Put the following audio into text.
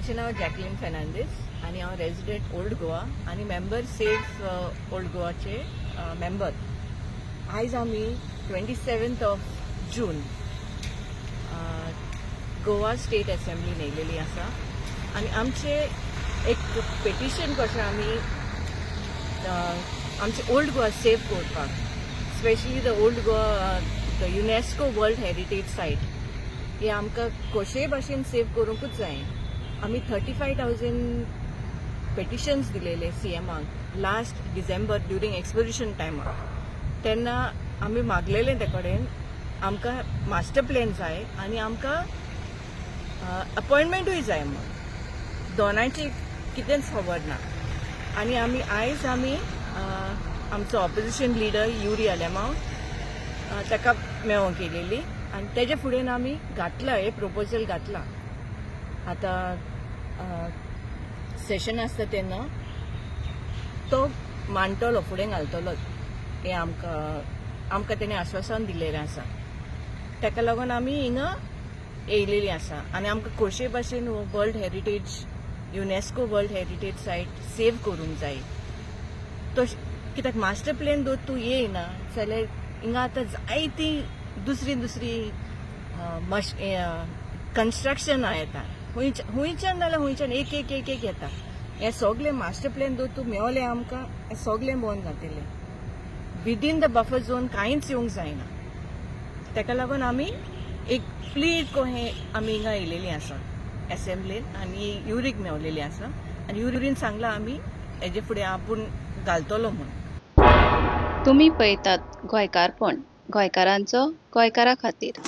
म्हाजें नांव जॅकलीन फेर्नांदीस आनी हांव रेजिडेंट ओल्ड गोवा आनी मेंबर सेफ ओल्ड गोवाचे मेंबर. आयज आमी 27th of June Goa state असेंब्लीन येयलेली आसा आनी आमचे एक पेटिशन कशें आमी आमचे ओल्ड गोवा सेफ करपाक, specially the Old Goa, the UNESCO World Heritage Site, हे आमकां कशेय भाशेन सेव करूंकूच जाय. आमी 35,000 पेटिशन्स दिलेले सीएमाक लास्ट डिसेंबर ड्युरींग एक्सपोजिशन टायमार. तेन्ना आमी मागलेले ते कडेन, आमकां मास्टर प्लॅन जाय आनी आमकां अपॉयंटमेंटूय जाय म्हूण. दोनांयची कितेंच खबर ना. आनी आमी आयज आमी आमचो ऑपोजिशन लिडर युरी आलेमांव ताका मेळोंक येयलेली आनी तेजे फुडें आमी घातला हे प्रपोजल घातला. आतां सेशन आसता तेन्ना तो मांडटलो, फुडें घालतलो हें आमकां तेणें आश्वासन दिलेलें आसा. ताका लागून आमी हिंगा येयलेली आसा आनी आमकां कशे भाशेन World Heritage, UNESCO World Heritage Site save करूंक जाय. तशें कित्याक मास्टर प्लॅन जर तूं येयना जाल्यार हिंगा आतां जायती दुसरी दुसरी मश कन्स्ट्रक्शनां येता. खुंयच्यान जाल्यार खुंयच्यान एक एक एक एक येता. हें सगलें मास्टर प्लॅन जर तूं मेवलें आमकां, हें सगलें बंद जातलें. विदीन the buffer zone कांयच येवंक जायना. ताका लागून आमी एक प्लीड कहें आमी हिंगा येयलेली आसा एसेंब्लीन आनी युरीक मेवलेली आसा आनी युरीन सांगलां आमी हेजे फुडें आपूण घालतलो म्हूण. तुमी पळयतात गोंयकारपण, गोंयकारांचो गोंयकारा खातीर.